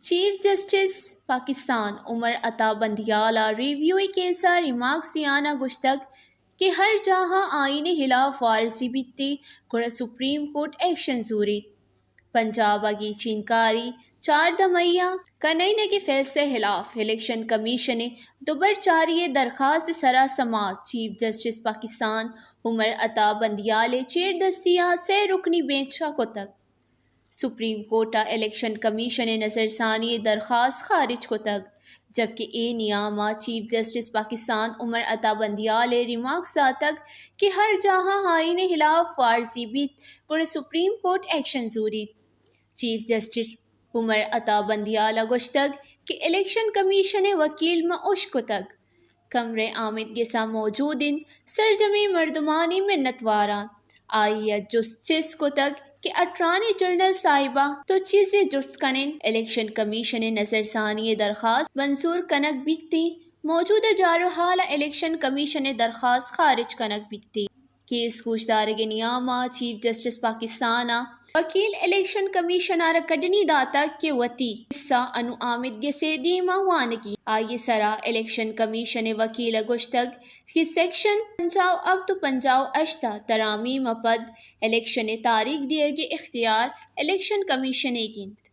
Chief justice Pakistan عمر عطا بندیال ءَ ریویو ءِ کیس ءَ ریمارکس دیان ءَ گوشتگ کہ ہر جاہ ءَ آئین ءِ ہلاف وارزی بیت، گڑا سپریم کورٹ ایکشن زوریت۔ پنجاب ءَ گیچینکاری چاردہ مئی ءَ کنائینگ ءِ فیصلہ ءِ ہلاف الیکشن کمیشن ءِ دوبر چاری ءِ درخواست ءِ سرا سماعت چیف جسٹس پاکستان عمر عطا بندیال ءِ چیردستی ءَ سئے رکنی بینچ ءَ کتگ۔ سپریم کورٹ ءَ الیکشن کمیشن ءِ نظرثانی ءِ درخواست خارج کتگ، جبکہ اے نیام ءَ چیف جسٹس پاکستان عمر عطا بندیال ءَ ریمارکس داتگ کہ ہر جاہ ءَ آئین ءِ ہلاف وارزی بیت، گڑا سپریم کورٹ ایکشن زوریت۔ چیف جسٹس عمر عطا بندیال ءَ گوشتگ کہ الیکشن کمیشن ءِ وکیل ما اشکتگ، کمرہ آمید گس ءَ موجود انت، سرجمیں مردمانی منتواراں۔ آئی ءَ جست چست کتگ کہ اٹرانی جنرل صاحبہ، تو چیزے جست کن انت؟ الیکشن کمیشن ءِ نظرثانی ءِ درخواست منظور کنگ بیت انت، موجودہ جار ءُ حال ءَ الیکشن کمیشن ءِ درخواست خارج کنگ بیت انت۔ کیس گوشدارگ ءِ نیام ءَ چیف جسٹس پاکستان ءِ وکیل الیکشن کمیشن ءَ را کڈنی داتگ کہ وتی حصہ انوں آمید گس ءِ دیم ءَ وانگی۔ آئی ءِ سرا الیکشن کمیشن ءِ وکیل ءَ گوشتگ کہ سیکشن پنجاہ ءُ ہپت ءُ پنجاہ ءُ ہشت ءِ ترامیم ءَ پد الیکشن ءِ تاریخ دیگ ءِ اختیار الیکشن کمیشن ئیگ انت۔